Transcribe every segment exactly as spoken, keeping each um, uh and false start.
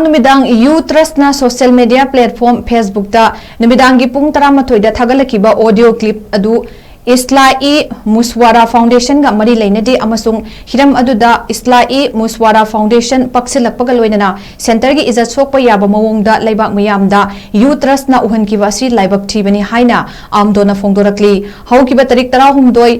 ꯅꯨꯃꯤꯗꯥꯡ U ꯇ꯭ꯔꯁꯅ social media platform ꯐꯦꯁꯕꯨꯛꯇ ꯅꯨꯃꯤꯗꯥꯡꯒꯤ ꯄꯨꯡ ꯇꯔꯥꯃꯥꯊꯣꯏꯗ ꯊꯥꯒꯠꯂꯛꯈꯤꯕ ꯑꯣꯗꯤꯑꯣ ꯀ꯭ꯂꯤꯞ ꯑꯗꯨ ꯏꯁꯂꯥꯍꯤ ꯃꯨꯁꯋꯥꯔꯥ ꯐꯥꯎꯟꯗꯦꯁꯟꯒ ꯃꯔꯤ ꯂꯩꯅꯗꯦ ꯑꯃꯁꯨꯡ ꯍꯤꯔꯝ ꯑꯗꯨꯗ ꯏꯁꯂꯥꯍꯤ ꯃꯨꯁꯋꯥꯔꯥ ꯐꯥꯎꯟꯗꯦꯁꯟ ꯄꯛꯁꯤꯜꯂꯛꯄꯒ ꯂꯣꯏꯅꯅ ꯁꯦꯟꯇꯔꯒꯤ ꯏꯖꯠ ꯁꯣꯛꯄ ꯌꯥꯕ ꯃꯑꯣꯡꯗ ꯂꯩꯕꯥꯛ ꯃꯤꯌꯥꯝꯗ ꯌꯨ ꯇ꯭ꯔꯁꯅ ꯎꯍꯟꯈꯤꯕ ꯑꯁꯤ ꯂꯥꯏꯕꯛ ꯊꯤꯕꯅꯤ ꯍꯥꯏꯅ ꯑꯥꯝꯗꯣꯅ ꯐꯣꯡꯗꯣꯔꯛꯂꯤ꯫ ꯍꯧꯈꯤꯕ ꯇꯥꯔꯤꯛ ꯇꯔꯥꯍꯨꯝꯗꯣꯏ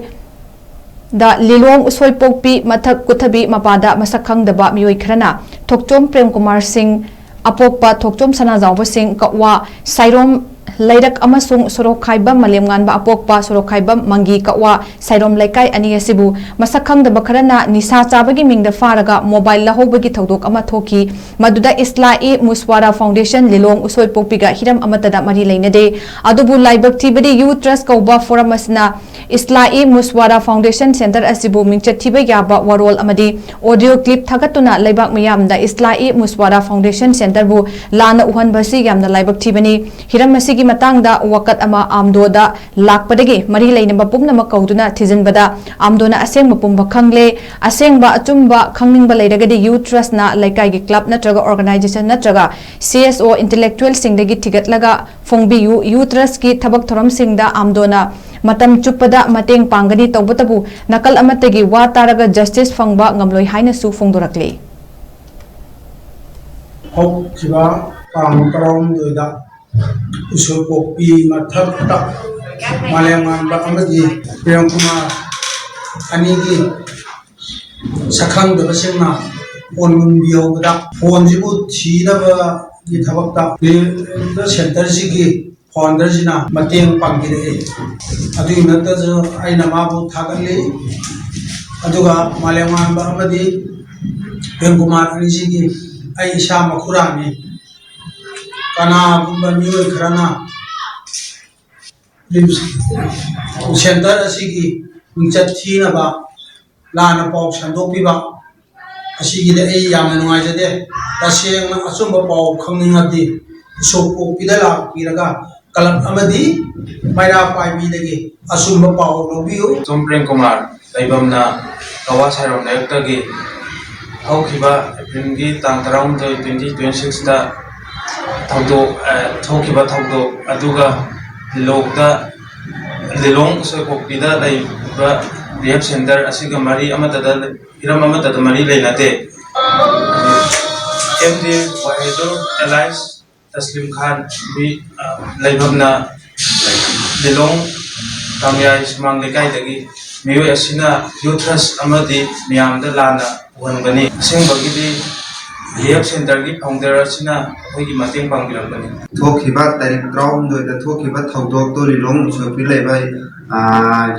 ꯗ ꯂꯤꯂꯣꯡ ꯎꯁꯣꯏꯄꯣꯛꯄꯤ ꯃꯊꯛ ꯀꯨꯊꯕꯤ ꯃꯄꯥꯗ ꯃꯁꯛ ꯈꯪꯗꯕ ꯃꯤꯑꯣꯏ ꯈꯔꯅ ꯊꯣꯛꯆꯣꯝ ꯄ꯭ꯔꯦꯝꯀꯨꯃꯥꯔ ꯁꯤꯡ ꯑꯄꯣꯛꯄ ꯊꯣꯛꯆꯣꯝ ꯁꯅꯥꯖꯥꯎꯕ ꯁꯤꯡ ꯀꯛꯋꯥ ꯁꯥꯏꯔꯣꯝ ꯂꯩꯔꯛ ꯑꯃꯁꯨꯡ ꯁꯣꯔꯣꯛꯈꯥꯏꯕꯝ ꯃꯥꯂꯦꯝꯉꯥꯟꯕ ꯑꯄꯣꯛꯄ ꯁꯣꯔꯣꯛꯈꯥꯏꯕꯝ ꯃꯪꯒꯤ ꯀꯛꯋꯥ ꯁꯥꯏꯔꯣꯝ ꯂꯩꯀꯥꯏ ꯑꯅꯤ ꯑꯁꯤꯕꯨ ꯃꯁꯛ ꯈꯪꯗꯕ ꯈꯔꯅ ꯅꯤꯁꯥ ꯆꯥꯕꯒꯤ ꯃꯤꯡꯗ ꯐꯥꯔꯒ ꯃꯣꯕꯥꯏꯜ ꯂꯧꯍꯧꯕꯒꯤ ꯊꯧꯗꯣꯛ ꯑꯃ ꯊꯣꯛꯈꯤ꯫ ꯃꯗꯨꯗ ꯏꯁꯂꯥꯍꯤ ꯃꯨꯁꯋꯥꯔꯥ ꯐꯥꯎꯟꯗꯦꯁꯟ ꯂꯤꯂꯣꯡ ꯎꯁꯣꯏꯄꯣꯛꯄꯤꯒ ꯍꯤꯔꯝ ꯑꯃꯠꯇꯗ ꯃꯔꯤ ꯂꯩꯅꯗꯦ꯫ ꯑꯗꯨꯕꯨ ꯂꯥꯏꯕꯛ ꯊꯤꯕꯗꯤ ꯌꯨ ꯇ꯭ꯔꯁ ꯀꯧꯕ ꯐꯣꯔꯝ ꯑꯁꯤꯅ ꯏꯁꯂꯥꯍꯤ ꯃꯨꯁꯋꯥꯔꯥ ꯐꯥꯎꯟꯗꯦꯁꯟ ꯁꯦꯟꯇꯔ ꯑꯁꯤꯕꯨ ꯃꯤꯡꯆꯠ ꯊꯤꯕ ꯌꯥꯕ ꯋꯥꯔꯣꯜ ꯑꯃꯗꯤ ꯑꯣꯗꯤꯑꯣ ꯀ꯭ꯂꯤꯞ ꯊꯥꯒꯠꯇꯨꯅ ꯂꯩꯕꯥꯛ ꯃꯤꯌꯥꯝꯗ ꯏꯁꯂꯥꯍꯤ ꯃꯨꯁꯋꯥꯔꯥ ꯐꯥꯎꯟꯗꯦꯁꯟ ꯁꯦꯟꯇꯔꯕꯨ ꯂꯥꯟꯅ ꯎꯍꯟꯕ ꯑꯁꯤ ꯌꯥꯝꯅ ꯂꯥꯏꯕꯛ ꯊꯤꯕꯅꯤ꯫ ꯍꯤꯔꯝ ꯑꯁꯤꯒꯤ ꯃꯇꯥꯡꯗ ꯋꯥꯀꯠ ꯑꯃ ꯑꯥꯝꯗꯣꯗ ꯂꯥꯛꯄꯗꯒꯤ ꯃꯔꯤ ꯂꯩꯅꯕ ꯄꯨꯝꯅꯃꯛ ꯀꯧꯗꯨꯅ ꯊꯤꯖꯤꯟꯕꯗ ꯑꯥꯝꯗꯣꯅ ꯑꯁꯦꯡꯕ ꯄꯨꯝꯕ ꯈꯪꯂꯦ꯫ ꯑꯁꯦꯡꯕ ꯑꯆꯨꯝꯕ ꯈꯪꯅꯤꯡꯕ ꯂꯩꯔꯒꯗꯤ ꯌꯨ ꯇ꯭ꯔꯁꯅ ꯂꯩꯀꯥꯏꯒꯤ ꯀ꯭ꯂꯕ ꯅꯠꯇ꯭ꯔꯒ ꯑꯣꯔꯒꯅꯥꯏꯖꯦꯁꯟ ꯅꯠꯇ꯭ꯔꯒ ꯁꯤ ꯑꯦꯁ ꯑꯣ ꯏꯟꯇꯦꯂꯦꯛꯆꯨꯑꯦꯜꯁꯤꯡꯗꯒꯤ ꯊꯤꯒꯠꯂꯒ ꯐꯣꯡꯕꯤꯌꯨ꯫ ꯌꯨ ꯇ꯭ꯔꯁꯀꯤ ꯊꯕꯛ ꯊꯧꯔꯝꯁꯤꯡꯗ ꯑꯥꯝꯗꯣꯅ ꯃꯇꯝ ꯆꯨꯞꯄꯗ ꯃꯇꯦꯡ ꯄꯥꯡꯒꯅꯤ꯫ ꯇꯧꯕꯇꯕꯨ ꯅꯥꯀꯜ ꯑꯃꯠꯇꯒꯤ ꯋꯥ ꯇꯥꯔꯒ ꯖꯁꯇꯤꯁ ꯐꯪꯕ ꯉꯝꯂꯣꯏ ꯍꯥꯏꯅꯁꯨ ꯐꯣꯡꯗꯣꯔꯛꯂꯤ꯫ ꯍꯧꯈꯤꯕ ꯇꯥꯡ ꯇꯔꯥꯍꯨꯝꯗꯣꯏꯗ ꯎꯁꯣꯏꯄꯣꯛꯄꯤ ꯃꯊꯛꯇ ꯃꯥꯂꯦꯝꯉꯥꯟꯕ ꯑꯃꯗꯤ ꯄ꯭ꯔꯦꯝꯀꯨꯃꯥꯔ ꯑꯅꯤꯒꯤ ꯁꯛꯈꯪꯗꯕꯁꯤꯡꯅ ꯐꯣꯟ ꯃꯨꯟꯕꯤꯍꯧꯕꯗ, ꯐꯣꯟꯁꯤꯕꯨ ꯊꯤꯅꯕꯒꯤ ꯊꯕꯛꯇ ꯁꯦꯟꯇꯔꯁꯤꯒꯤ ꯐꯥꯎꯟꯗꯔꯁꯤꯅ ꯃꯇꯦꯡ ꯄꯥꯡꯕꯤꯔꯛꯏ꯫ ꯑꯗꯨꯒꯤ ꯅꯠꯇꯁꯨ ꯑꯩꯅ ꯃꯥꯕꯨ ꯊꯥꯒꯠꯂꯤ꯫ ꯑꯗꯨꯒ ꯃꯥꯂꯦꯝꯉꯥꯟꯕ ꯑꯃꯗꯤ ꯄ꯭ꯔꯦꯝꯀꯨꯃꯥꯔ ꯑꯅꯤꯁꯤꯒꯤ ꯑꯩ ꯏꯁꯥ ꯃꯈꯨꯔꯥꯅꯤ꯫ ꯀꯅꯥꯒꯨꯝꯕ ꯃꯤꯑꯣꯏ ꯈꯔꯅ ꯔꯤꯝꯁ ꯁꯦꯟꯇꯔ ꯑꯁꯤꯒꯤ ꯃꯤꯡꯆꯠ ꯊꯤꯅꯕ ꯂꯥꯟꯅ ꯄꯥꯎ ꯁꯟꯗꯣꯛꯄꯤꯕ ꯑꯁꯤꯒꯤꯗꯤ ꯑꯩ ꯌꯥꯝꯅ ꯅꯨꯡꯉꯥꯏꯖꯗꯦ꯫ ꯇꯁꯦꯡꯅ ꯑꯆꯨꯝꯕ ꯄꯥꯎ ꯈꯪꯅꯤꯡꯉꯕꯗꯤ ꯎꯁꯣꯞ ꯀꯣꯛꯄꯤꯗ ꯂꯥꯛꯄꯤꯔꯒ ꯀ꯭ꯂꯕ ꯑꯃꯗꯤ ꯃꯩꯔꯥ ꯄꯥꯏꯕꯤꯗꯒꯤ ꯑꯆꯨꯝꯕ ꯄꯥꯎ ꯂꯧꯕꯤꯌꯨ꯫ ꯁꯣꯝ ꯄ꯭ꯔꯦꯝ ꯀꯨꯃꯥꯔ, ꯂꯩꯐꯝꯅ ꯀꯋꯥ ꯁꯥꯏꯔꯣꯝ ꯂꯩꯔꯛꯇꯒꯤ꯫ ꯍꯧꯈꯤꯕ ꯖꯨꯟꯒꯤ ꯇꯥꯡ ꯇꯔꯥꯍꯨꯝꯗꯣꯏ, twenty twenty sixꯇ ꯊꯧꯗꯣꯛ, ꯑ, ꯊꯣꯛꯈꯤꯕ ꯊꯧꯗꯣꯛ ꯑꯗꯨꯒ ꯂꯤꯂꯣꯡꯗ, ꯂꯤꯂꯣꯡ ꯎꯁꯣꯏꯄꯣꯛꯄꯤꯗ ꯂꯩꯕ rehab center ꯑꯁꯤꯒ ꯃꯔꯤ ꯑꯃꯠꯇꯗ, ꯍꯤꯔꯝ ꯑꯃꯠꯇꯗ ꯃꯔꯤ ꯂꯩꯅꯗꯦ꯫ ꯑꯦꯝ ꯗꯤ ꯋꯥꯍꯤꯗꯨꯔ alias ꯇꯁꯂꯤꯝ ꯈꯥꯟ, ꯃꯤ, ꯑ, ꯂꯩꯐꯝꯅ ꯂꯤꯂꯣꯡ ꯀꯥꯡꯌꯥꯏ ꯁꯨꯃꯥꯡ ꯂꯩꯀꯥꯏꯗꯒꯤ꯫ ꯃꯤꯑꯣꯏ ꯑꯁꯤꯅ ꯌꯨꯊ꯭ꯔꯁ ꯑꯃꯗꯤ ꯃꯤꯌꯥꯝꯗ ꯂꯥꯟꯅ ꯎꯍꯟꯕꯅꯤ꯫ ꯑꯁꯦꯡꯕꯒꯤꯗꯤ rehab centerꯒꯤ founder ꯑꯁꯤꯅ ꯑꯩꯈꯣꯏꯒꯤ ꯃꯇꯦꯡ ꯄꯥꯡꯕꯤꯔꯛꯄꯅꯤ꯫ ꯊꯣꯛꯈꯤꯕ ꯇꯥꯔꯤꯛ ꯇꯔꯥꯍꯨꯝꯗꯣꯏꯗ ꯊꯣꯛꯈꯤꯕ ꯊꯧꯗꯣꯛꯇꯨ ꯂꯤꯂꯣꯡ ꯎꯁꯣꯏꯄꯤ ꯂꯩꯕ, ꯑ,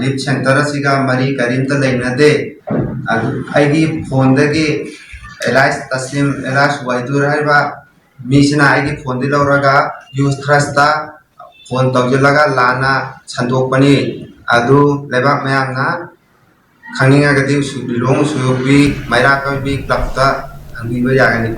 rehab center ꯑꯁꯤꯒ ꯃꯔꯤ ꯀꯔꯤꯝꯇ ꯂꯩꯅꯗꯦ꯫ ꯑꯗꯨ ꯑꯩꯒꯤ phoneꯗꯒꯤ alias ꯇꯁꯂꯤꯝ alias ꯋꯥꯏꯗꯨꯔ ꯍꯥꯏꯔꯤꯕ ꯃꯤꯁꯤꯅ ꯑꯩꯒꯤ phoneꯗꯤ ꯂꯧꯔꯒ ꯌꯨꯊ꯭ꯔꯁꯇ phone ꯇꯧꯁꯤꯜꯂꯒ ꯂꯥꯟꯅ ꯁꯟꯗꯣꯛꯄꯅꯤ꯫ ꯑꯗꯨ ꯂꯩꯕꯥꯛ ꯃꯌꯥꯝꯅ ꯈꯪꯅꯤꯡꯉꯒꯗꯤ ꯎꯁꯨ-, ꯂꯤꯂꯣꯡ ꯎꯁꯣꯏꯄꯤ ꯃꯩꯔꯥ ꯀꯣꯏꯕꯤ clubꯇ ꯍꯪꯕꯤꯕ ꯌꯥꯒꯅꯤ꯫